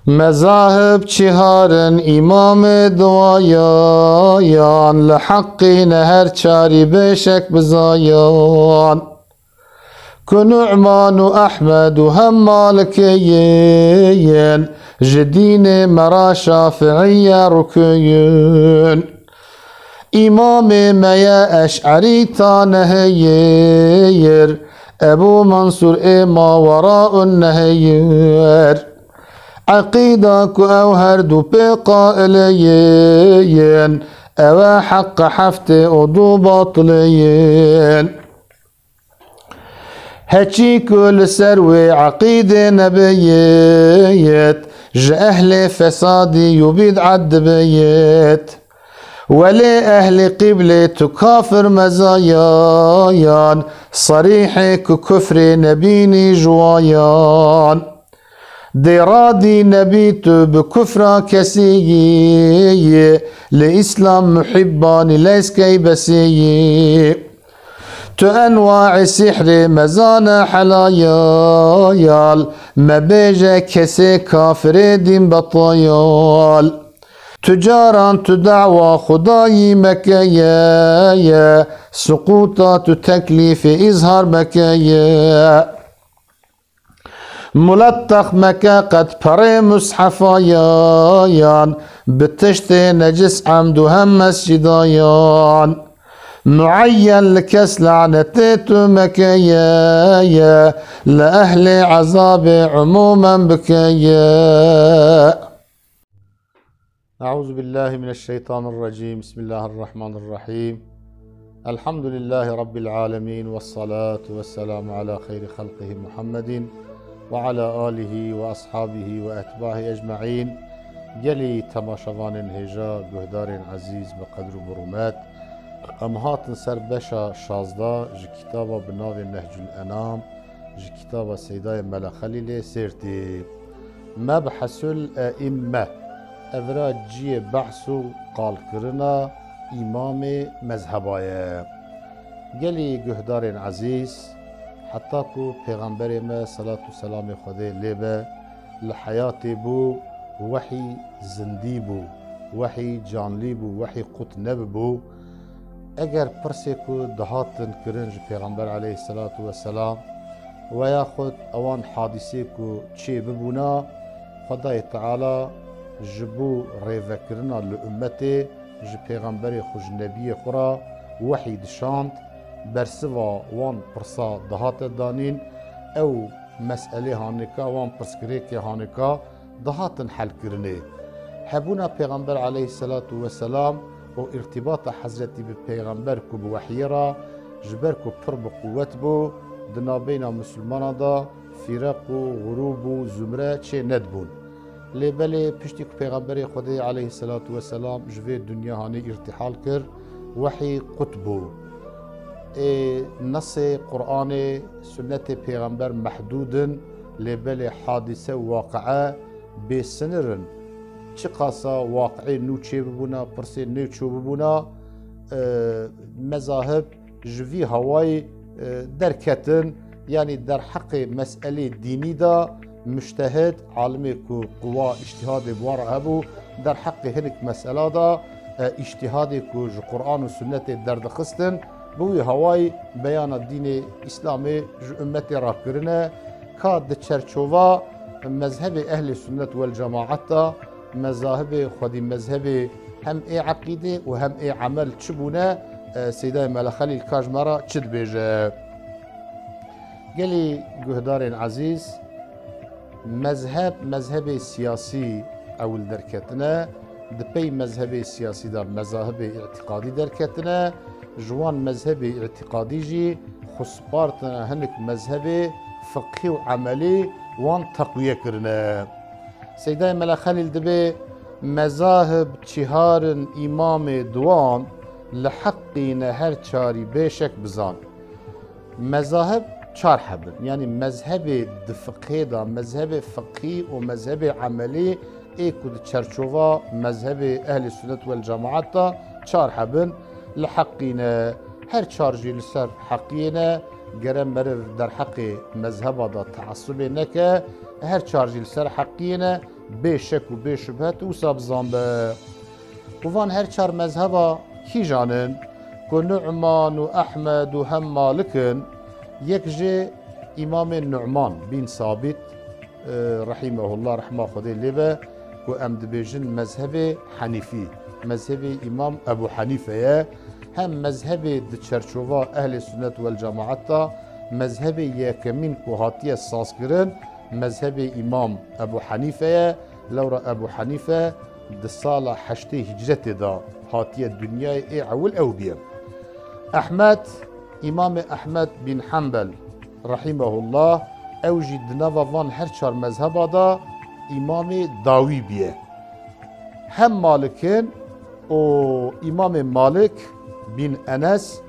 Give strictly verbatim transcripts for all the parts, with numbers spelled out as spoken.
Mezahib çiharin îmamê duwayan, li heqî ne her çarî bêşek bizayan. Ku Nu'man û Ehmed û hem Malikê yin, ji dînê me ra Şafiiye rukuyun. Îmamê me ye Eş'erî ta neheyir, Ebû Mansûr ê ma wera un neheyir. Eqîda ku ew her du pê qailê yin, ew e heqe heftê û du batilê yin. Heçî ku li ser wê eqîdê nebiyit, ji ehlê fesadî û bîd'et dibiyit. Welê ehlê qîblê tu kafir mezayan, serîhê ku kufrê nebînî ji wayan. Dê radî nebî tu bi kufra kesî yî, li Îslam muhîbbanî leyskey besî yî. Tu enwaê sîhrê mezane helayal, mebêje kesê kafirê dîn betayal. Tu caran tu dawa Xwedayî mekeye ye, suqûta tu teklîfê îzhar mekeye. Muletteq meke qet perê mushefa yayan, bi tiştê necis emd û hem mescîda yan. Mueyyen li kes lanetê tu mekeye ye, li ehlê ezabê umumen bikeye. أعوذ بالله من الشيطان الرجيم. بسم الله الرحمن الرحيم. الحمد لله رب العالمين، والصلاة والسلام على خير خلقه محمد وعلى آله وأصحابه وأتباعه أجمعين. Gelî temaşevanên hêja, guhdarên ezîz, bi qedr û bi rûmet, em hatin ser beşa şazdeh ji kitaba bi navê Nehcul Enam, ji kitaba Seydayê Mela Xelîlê Sêrtî. Mebhesul E'imme, evra ciyê behs û qalkirina îmamê mezheba ye. Gelî guhdarên ezîz, heta ku Pêxemberê me, selat û selamê Xwedê lê be, li heyatê bû, wehî zindî bû, wehî canlî bû, wehî qut nebibû. Eger pirsê ku dihatin kirin ji Pêxember aleyhisselatu vesselam, veyaxud ewan hadîsê ku çê bibûna, Xwedayê Teala ji bo rêvekirina li ummetê ji Pêxemberê xwe, ji Nebiyê xwe re wehî dişand, bersiva wan pirsa dihate danîn, ew meselê hanika, wan pirsgirêkê hanika dihatin helkirinê. Hebûna Pêxember aleyhisselatu vesselam û îrtîbata Hezretî bi Pêxember ku bi wehyê re, ji ber ku pir bi quwet bû, di navbeyna misilmana de fîreq û grûb û zumre çê nedibûn. Lê belê piştî ku Pêxemberê Xwedê aleyhisselatu vesselam ji vê dinya hanê îrtîhal kir, wehî qut bû. Ê nesê Qur'anê, sunnetê Pêxember mehdûd in, lê belê hadîse û waqi'e bêsinir in. Çiqasa waqi'ê nû çêbibûna, pirsên nû çêbibûna, e, mezahib ji vî hawayî, e, derketin, yanî derheqê meselê dînî de mujtehid, alimê ku quwa îctihadê bi wan re hebû, derheqê hinek mesela de, e, îctihadê ku ji Qur'an û sunnetê derdixistin, bi wî hawayî beyana dînê Îslamê ji ummetê re kirine, ka di çerçova mezhebê ehlê sunnet wel cemaat de, mezahibê xwedî mezhebê hem ê eqîdê û hem ê emel çi bûne, e, Seydayê Mele Xelîl ka ji me re çi dibêje? Gelî guhdarên ezîz, mezheb, mezhebê siyasî ewil derketine, di pey mezhebê siyasî de mezahibê îtîqadî derketine, ji wan mezhebê îtîqadî jî xwe spartine hinek mezhebê fiqhî û emelî, wan teqwiye kirine. Seydayê Mele Xelîl dibê, mezahib çihar in, îmamê duwan, li heqî ne her çarî bêşek bizan. Mezahib çar heb in. Yanî mezhebê di fiqhê de, mezhebê fiqhî û mezhebê emelî ê ku di çerçova mezhebê ehlê sunnet wel cemaat de çar heb in. Li heqî ne, her çar jî li ser heqiyê ne, gere meriv derheqê mezheba de teasubê neke, her çar jî li ser heqiyê ne, Bê şek û bê şubhet wisa bizanbe. Û van her çar mezheba kîjan in? Ku Nu'man û Ehmed û hem Malik in, yek jê Îmamê Nu'man bin Sabit, e, rahimehullah, rehma Xwedê lê be, ku em dibêjin mezhebê Henîfî, mezhebê Îmam Ebu Henîfe ye. Hem mezhebê di çerçova Ehlê Sunnet wel Cemaat de mezhebê yekemîn ku hatiye sazkirin, mezhebê Îmam Ebu Henîfe ye. Lewra Ebu Henîfe di sala heştê hicretê de hatiye dinyayê, ê ewil ew bûye. Ehmed, Îmamê Ehmed bin Hanbel, rahimehullah, ew jî di nava van her çar mezheba de îmamê dawî bûye. Hem Malik in û Îmamê Malik bin Enes,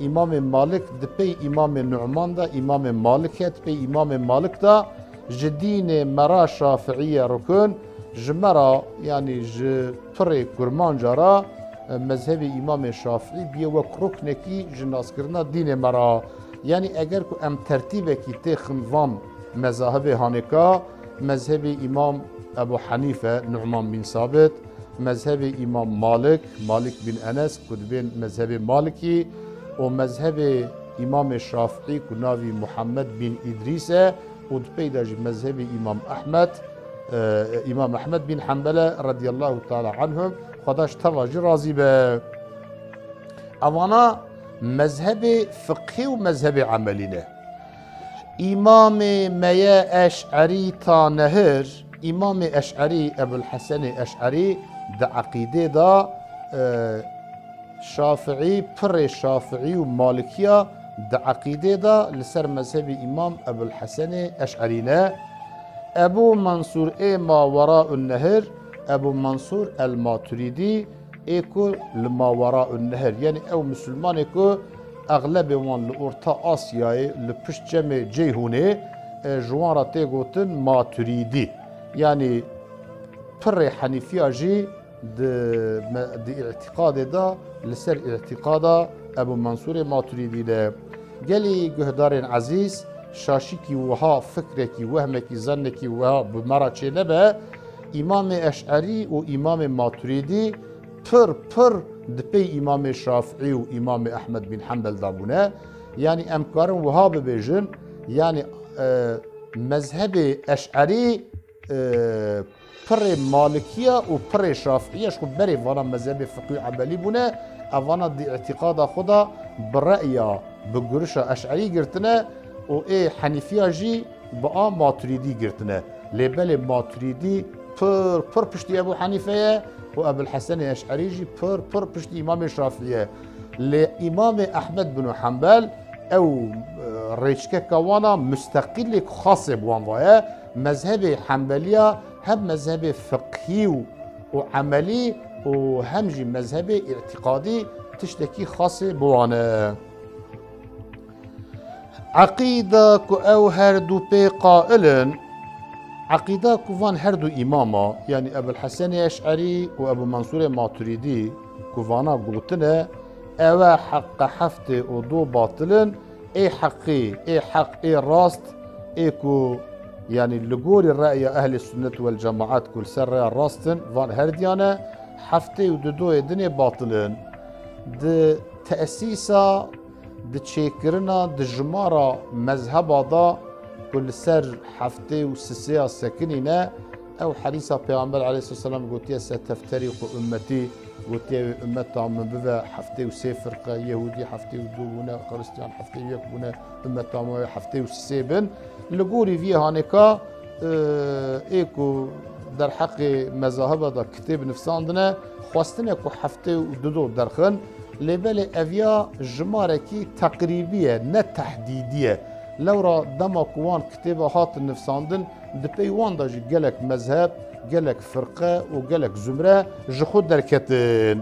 Îmamê Malik di pey Îmamê Nu'man de Îmamê Malik e, di pey Îmamê Malik de ji dînê me ra Şafiî ye rukun, ji me ra, yanî ji pirê kurmanca ra, e, mezhebê Îmamê Şafiî bûye wek ruknekî ji naskirina dînê me ra. Yanî eger ku em tertîbekî têxin van mezahibê hanêka, mezhebê Îmam Ebu Henîfe, Nu'man bin Sabit, mezhebê Îmam Malik, Malik bin Enes, ku dibên mezhebê Malikî, û mezhebê Îmamê Şafiî, ku navî Muhammed bin Îdrîs e, û di pey de jî mezhebê Îmam Ehmed, e, Îmam Ehmed bin Hanbel e, radiyallahu teala anhum, Xweda ji teva jî razî be. Evana mezhebê fiqhî û mezhebê emelî ne. Îmamê me ye Eş'erî ta nehir, Îmamê Eş'erî, Ebul Hesenê Eş'erî di eqîdê de, e, Şafiî, pirê Şafiî û Malikiya di eqîdê de li ser mezhebê Îmam Ebul Hesenê Eş'erî ne. Ebu Mansûr ê ma wera un nehir, Ebu Mansûr el Maturîdî, ê ku li mawera un nehir, yanî ew misilmanê ku exlebê wan li Orta Asyayê, li pişt Çemê Ceyhûnê, e, ji wan re tê gotin Maturîdî. Yanî pirê Henîfiya jî di me-, di îtîqadê de li ser îtîqada Ebu Mansûrê Maturîdî ne. Gelî guhdarên ezîz, şaşîkî wiha fikrekî, wehmekî, zennekî wiha bi me re çê nebe, Îmamê Eş'erî û Îmamê Maturîdî pir pir di pey Îmamê Şafiî û Îmamê Ehmed bin Hanbel de bûne. Yanî em karin wiha bibêjin, yanî, e, mezhebê Eş'erî, e, pirê Malikiya û pirê Şafiiya, ji xwe berê vana mezhebê fiqhî û emelî bûne, evana di îtîqada xwe de bi re'ya, bi gurişa Eş'erî girtine û ê Henîfiya jî bi a Maturîdî girtine. Lê belê Maturîdî pir, pir piştî Ebû Henîfe ye û Ebul Hesenê Eş'erî jî pir, pir piştî Îmamê Şafî ye. Lê Îmamê Ehmed bin Hanbel ew, e, rêçkeka wan a musteqîlek xasê bi wan vaye. Mezhebê Henbeliya hem mezhebê fiqhî û, û emelî û hem jî mezhebê îtîqadî tiştekî xasê bi wan e. Eqîda ku ew her du pê qail in, eqîda ku van her du îmama, yanî Ebul Hesenê Eş'erî û Ebû Mansûrê Maturîdî ku vana gotine, ew e heqe heftê û du batil in, ê heqî, ê heq, ê rast, ê ku, yanî li gorî re'ya Ehlê Sunnet wel Cemaat ku li ser re'ya rast in, van her diyan e, heftê û du doyê dinê batil in. Di tesîsa, di çêkirina, di jimara mezheba de ku li ser heftê û sisêya sekinîne, ew hedîsa Pêxember aleyhisselam gotiye, "Setefterîqu ummetî", gotiye, "Wê ummeta min bibe heftê û sê firqe, Yehûdî heftê û du bûne, Xiristiyan heftê û yek bûne, ummeta min wê heftê û sê bin." Li gorî vî hanêka, e, ê ku derheqê mezahiba de kitêb nivsandine, xwestine ku heftê û du do derxin, lê belê ev ya jimarekî teqrîbî ye, ne tehdîdî ye. Lewra dema ku wan kitêba hatin nivsandin, di pey wan de jî gelek mezheb, gelek firqe û gelek zumre ji xwe derketin.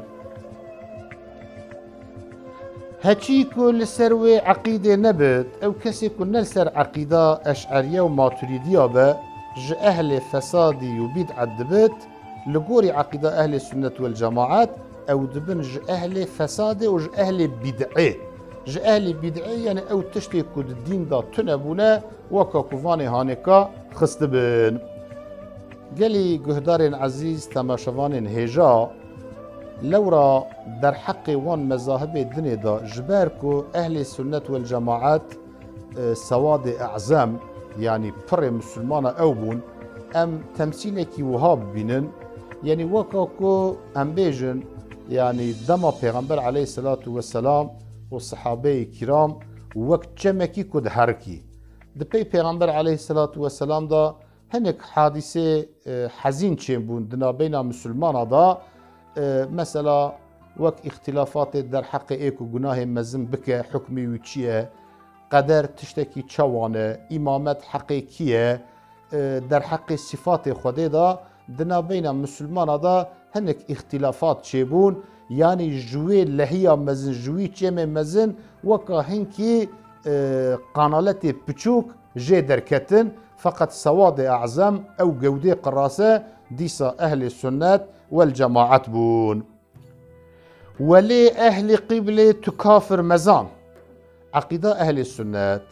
Heçî ku li ser wê eqîdê nebit, ew kesê ku ne li ser eqîda Eş'eriye û Maturîdiya be, ji ehlê fesadî û bîd'et dibit, li gorî eqîda ehlê sunnet wel cemaat, ew dibin ji ehlê fesadê û ji ehlê bîd'ê. Ji ehlê bîd'ê, yanî ew tiştê ku di dîn de tune bûne, weka ku vanê hanêka xistibin. Gelî guhdarên ezîz, temaşevanên hêja, lewra derheqê wan mezahibê dinê de, ji ber ku ehlê sunnet wel cemaet, e, sewadê e'zem, yanî pirê misilmana ew bûn, em temsîlekî wiha bibînin, yanî weka ku em bêjin, yanî dema Pêxember aleyhisselatu vesselam û sehabeyê kiram wek çemekî ku diherikî. Di pey Pêxember aleyhisselatu vesselam de hinek hadîsê, e, hezîn çêbûn di nabeyna misilmana de, e, mesela wek îxtîlafatê derheqê ê ku gunahê mezin bike, hukmê wî çi ye, qeder tiştekî çawan e, îmamet heqê kî ye, e, derheqê sîfatê Xwedê de di nabeyna misilmana de hinek îxtîlafat çêbûn, yanî ji wê lehiya mezin, ji wî çêmê mezin weka hinkî, e, qanaletê piçûk jê derketin, feqet sewadê e'zem ew gewdê qirase dîsa ehlê sunnet wel cemaet bûn. Welê ehlê qîblê tu kafir mezan. Eqîda ehlê sunnet,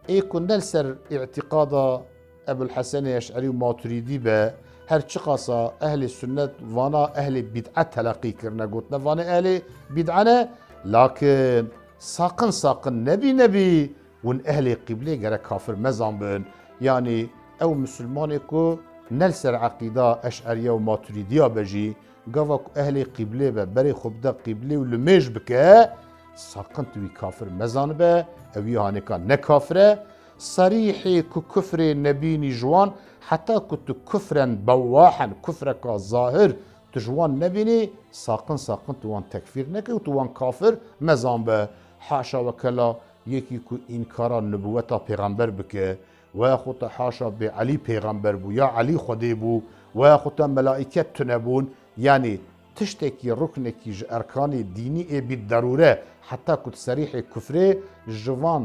ê ku ne li ser îtîqada Ebul Hesenê Eş'erî û Maturidî be, her çiqasa ehlê sunnet vana ehlê bîd'e teleqî kirine, gotine vanê ehlê bîd'e ne, lakin saqin saqin nebî nebî hûn ehlê qîblê gere kafir mezan bin. Yanî ew misilmanê ku ne li ser eqîda Eş'eriya û Maturidiya be jî, gava ku ehlê qîblê be, berê xwe bide qîblê û limêj bike, saqin tu wî kafir mezanibe, ew wî hanêka ne kafir e. Serîhê ku kufrê nebînî ji wan, heta ku tu kufren bewahen, kufreka zahir tu ji wan nebînî, saqin saqin tu wan tekfîr neke û tu wan kafir mezanbe. Haşa wekela yekî ku înkara nubûweta pêxember bike, weya xwe te haşa bê Elî pêxember bû, ya Elî Xwedê bû, weya xwe te melaîket tune bûn, yanî tiştekî, ruknekî ji erkanê dînî ê bît derûre, heta ku di serîhê kufrê ji van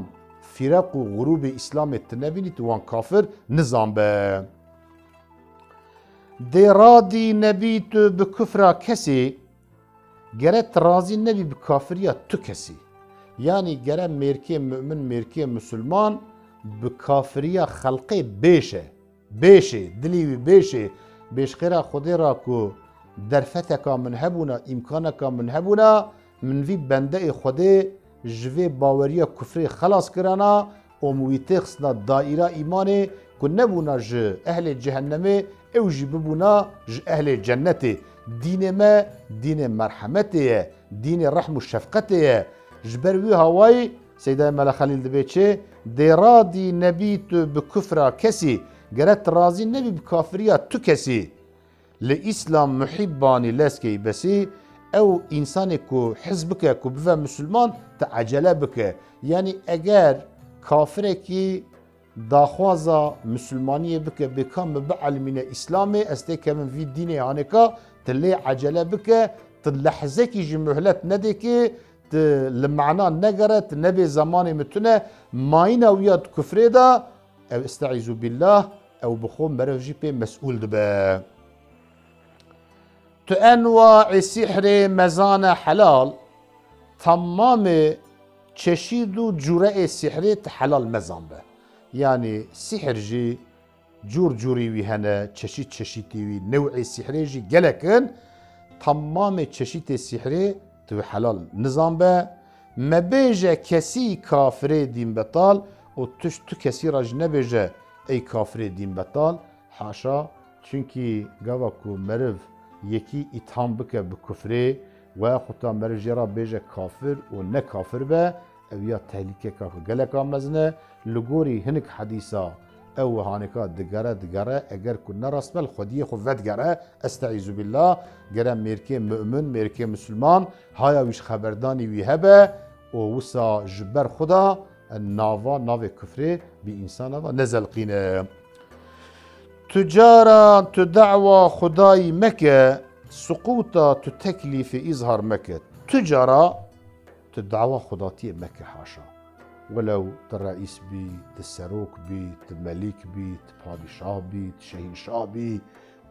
fîreq û grûbê Îslamê tu nebînî, tu wan kafir nizanbe. Dê radî nebî tu bi kufra kesê, gere tu razî nebî bi kafiriya tu kesî. Yanî gere mêrkê mu'min, mêrkê musulman bi kafiriya xelqê bêşe. Bêşê, dilî wî bêşê, bêşxêra Xwedê ra ku derfeteka min hebûna, îmkaneka min hebûna, min vî bendeyê Xwedê ji vê baweriya kufrê xelas kirana û min wî têxistina daîra îmanê ku nebûna ji ehlê cehennemê, ew jî bibûna ji ehlê cennetê. Dînê me dînê merhemetê ye, dînê rehm û şefqetê ye. Ji ber wî hawayî Seydayê Mele Xelîl dibê çi? Dê radî nebî tu bi kufra kesî, gere tu razî nebî bi kafiriya tu kesî. Li Îslam muhîbbanî lezkeyî besî, ew însanê ku hez bike ku bive misilman, tu ecele bike. Yanî eger kafirekî daxwaza misilmaniyê bike, bê ka min bielmîne Îslamê, ez têkevim vî dînê hanêka, tu lê ecele bike, tu lehzekî jî muhlet nedê ki, tu li mana negere, tu nebê zemanê min tune, mayîna wî ya di kufrê de, ew, estaizu billah, ew bi xwe meriv jî pê mesûl dibe. Tu enwaê sîhrê mezane helal, temamê çeşîd û cûreê sîhrê tu helal mezan be. Yanî sîhr jî cûr cûrî wî hene, çeşît çeşîtî wî, new'ê sîhrê jî gelek in. Temamê çeşîtê sîhrê tu wî helal nizan be. Mebêje kesî kafirê dîn betal û tu, tu kesî re jî nebêje ey kafirê dîn betal. Haşa, çunkî gava ku meriv yekî îtham bike bi kufrê, weya xwe ta meriv jê re bêje kafir û ne kafir be, ew ya tehlîkeka ku geleka mezin e. Li gorî hinik hedîsa ew haneka digere, digere, eger ku ne rast be, li xwediyê xwe vedigere, estaizu billah, gere mêrkê mu'min, mêrkê misilman, haya wî ji xeberdanî wî hebe û wisa ji ber xwe de nava, navê kufrê bi însana ve nezelqîne. Tu cara tu dawa Xwedayî meke, suqûta tu teklîfê îzhar meke. Tu cara tu dawa Xwedatiyê meke, haşa. Welew tu reîs bî, tu serok bî, tu melîk bî, tu padîşah bî, tu şehînşah bî,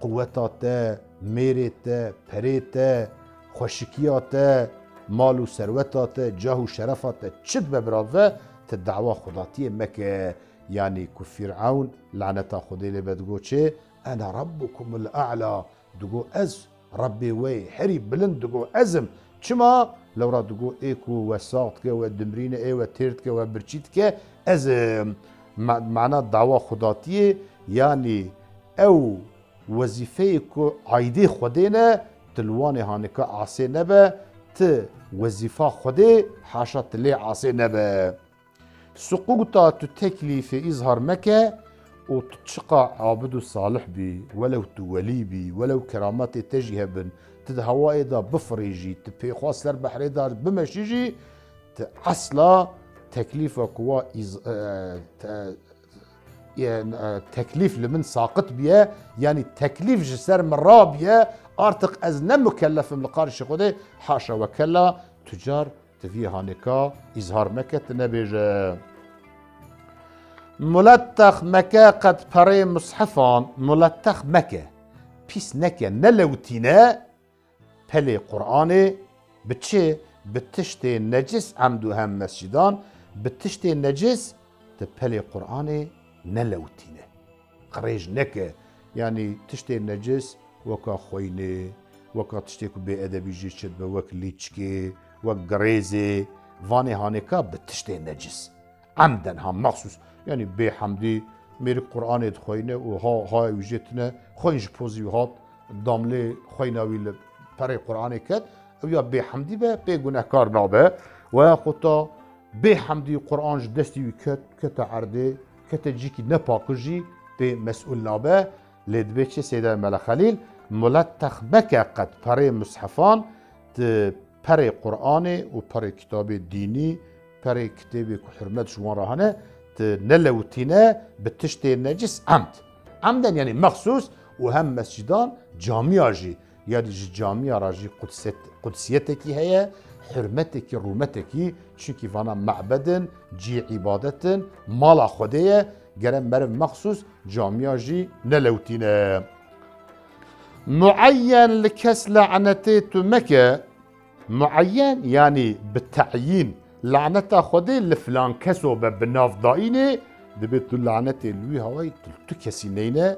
quweta te, mêrê te, perê te, xweşikiya te, mal û serweta te, cah û şerefa te çi dibe, bira ve, tu dawa Xwedatiyê meke. Yanî ku Fîr'ewn, laneta Xwedê lê be, digot çi? Ene rabbukumul a'la. Digo ez Rebbê we yê herî bilind digo ez im. Çima? Lewra digo ê ku we sax dike, we dimrîne, ê we têr dike, we birçî dike, ez im. Ma-, mana dawa xudatiyê, yanî ew wezîfeyê ku aîdê Xwedê ne, tu li wanê hanika asê nebe, tu wezîfa Xwedê haşa tu lê asê nebe. Suquta tu teklîfê îzhar meke û tu çiqa abid û salih bî, welew tu welî bî, welew kerametê te jî hebin, tu di hewayê de bifirî jî, tu pêxwa ser behrê de bimeşî jî, tu esla teklîfa ku wa îz-, e, te-, e, e, teklîf li min saqit biye, yanî teklîf ji ser min rabiye, artık ez ne mukellef im li qarşî Xwedê, haşa we kella, tu car tu vî hanêka îzhar meke, tu nebêje. Mulettex meke qet perê mushefan, mulettex meke, pîs neke, nelewtîne pelê Qur'anê, bi çi? Bi tiştê necis, emd û hem mescidan, bi tiştê necis tu pelê Qur'anê nelewtîne. Qirêj neke. Yanî tiştê necis weka xweynê, weka tiştê ku bêedebî jê çêdibe, wek lîçkê, wek girêzê, vanê hanêka bi tiştê necis. Emden ha mexsûs. Yanî bêhemdî mêrik Qur'anê dixweyne û ha, ha wî jê tune, xweyn ji pozî wî hat, damlê xweyna wî li perê Qur'anê ket, ew ya bêhemdî be, pê gunehkar nabe. Weya xwe ta bêhemdî Qur'an ji destî wî ket, kete erdê, kete cîkî nepak jî pê mesûl nabe. Lê dibê çi Seyda Mele Xelîl? Mulettex meke qet perê mushefan, tu perê Qur'anê û perê kitabê dînî, perê kitêbê ku hurmet ji wan re hene, tu nelewitîne bi tiştê necis emd. Emden yanî mexsûs û hem mescidan camiya jî. Yanî ji camiya re jî qudset-, qudsîyetekî heye, hurmetekî, rûmetekî, çunkî vana mebed in, cihê îbadet in, mala Xwedê ye, gere meriv mexsûs camiya jî nelewtîne. Mueyyen li kes lanetê tu meke, mueyyen yanî bi teyîn, laneta Xwedê li filan keso be bi navdayînê, dibê tu lanetê li wî hawayî tu, tu kesî neyne,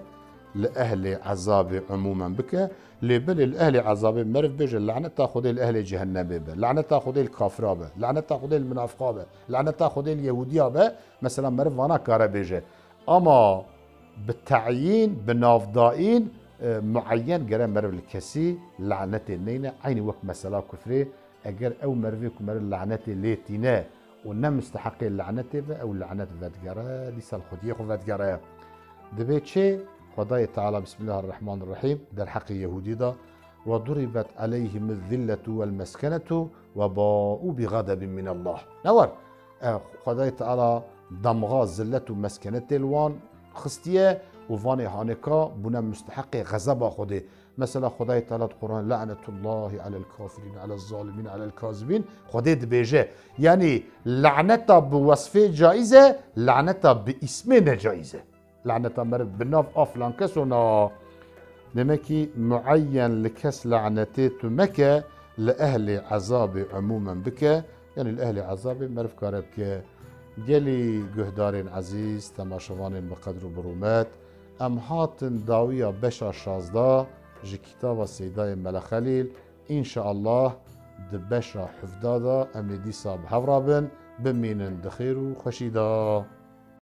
li ehlê ezabê umûmen bike. Lê belê li ehlê ezabê meriv bêje, laneta Xwedê li ehlê cehennemê be, laneta Xwedê li kafira be, laneta Xwedê li minafiqa be, laneta Xwedê li yehûdiya be, mesela meriv vana kare bêje. Ama bi teyîn, bi navdayîn, e, mueyyen gere meriv li kesî lanetê neyne. Eynî wek mesela kufrê, eger ew merivê ku meriv lanetê lê tîne û ne musteheqê lanetê be, ew lanet vedigere, dîsa li xwediyê xwe vedigere. Dibê çi? Xwedayê Teala, Bismillahirrahmanirrahîm, derheqê Yehûdî de, "Ve duribet aleyhimiz zilletu vel meskenetu ve ba'u bi ğadebin minallah." Ne war? E, Xwedayê Teala damxa zillet û meskenetê li wan xistiye û vanê hanêka bûne musteheqê xezeba Xwedê. Mesela Xwedayê Teala di Quran, "Lanetullahi alel kafirin, alel zalimin, alel kazibin." Xwedê dibêje. Yanî laneta bi wesfê caiz e, laneta bi îsmê necaiz e. Laneta meriv bi nav a filan keso na. Demekî mueyyen li kes lanetê tu meke, li ehlê ezabê umûmen bike, yanî li ehlê ezabê meriv kare bike. Gelî guhdarên ezîz, temaşevanên bi qedr û bi rûmet, em hatin dawiya beşa şazdeh ji kitaba Seydayê Mele Xelîl. Înşeallah di beşa hevdeh de em ê dîsa bi hev re bin, bimînin di xêr û xweşî de.